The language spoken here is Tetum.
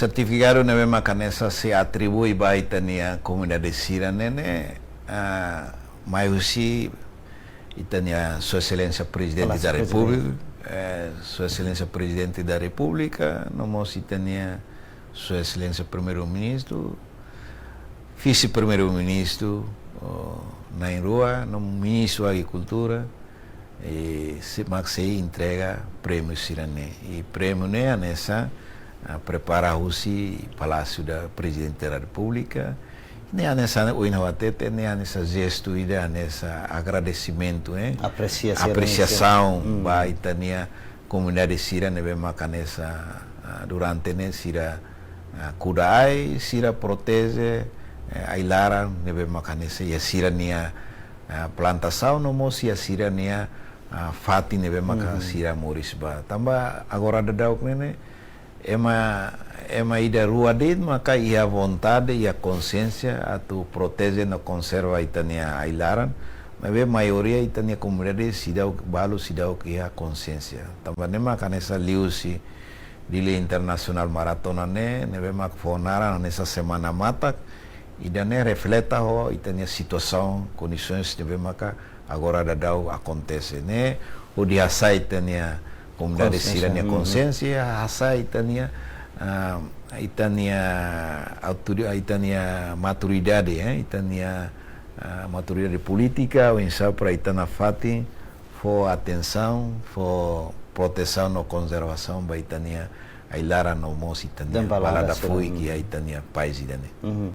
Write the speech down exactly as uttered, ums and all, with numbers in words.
Sertifikadu ne'ebé maka hanesan sei atribui ba ita-nia komunidade sira ne'e, ah, mai husi ita-nia Sua Exelénsia Prezidente da Repúblika, eh, Sua Exelénsia Prezidente da Repúblika, no mós ita-nia Sua Exelénsia Primeiru-Ministru, Vise-Primeiru-Ministru, oh, na'in-rua, no Ministru Agrikultura, i sei, mak sei entrega prémiu sira-ne'e. I prémiu ne'e hanesan, ah, prepara husi Palácio da Presidente da República. Ne'e hanesan ohin ha'u hatete, ne'e hanesan jestu ida hanesan agradesimentu, eh? Apresiasaun ba ita-nia komunidade sira ne'ebé maka hanesan, ah, durante ne'e sira, ah, kuda ai, sira proteje, eh, ai-laran ne'ebé maka hanesan iha sira-nia, ah, plantasaun no mós iha sira-nia, ah, fatin ne'ebé maka sira moris ba. Tanba agora daudauk ne'e ne'e, ema, ema ida rua de'it maka iha vontade, iha konsiénsia atu proteje no konserva ita-nia ai-laran, maibé maioria ita-nia komunidade seidauk, balu seidauk iha konsiénsia. Tanba ne'e maka hanesan liuhusi Dili Internasionál Maratona ne'e, ne'ebé mak fó naran hanesan Semana Matak, ida-ne'e refleta ho ita-nia situasaun, kondisoens ne'ebé maka agora daudauk akontese ne'e, hodi hasai ita-nia komunidade sira-nia konsiénsia, hasai ita-nia, ah, ita-nia autori-, ita-nia maturidade, eh, ita-nia, ah, maturidade polítika, oinsá para ita nafatin fó atensaun, fó protesaun no konservasaun ba ita-nia ai-laran no mós ita-nia balada foun iha ita-nia país ida-ne'e.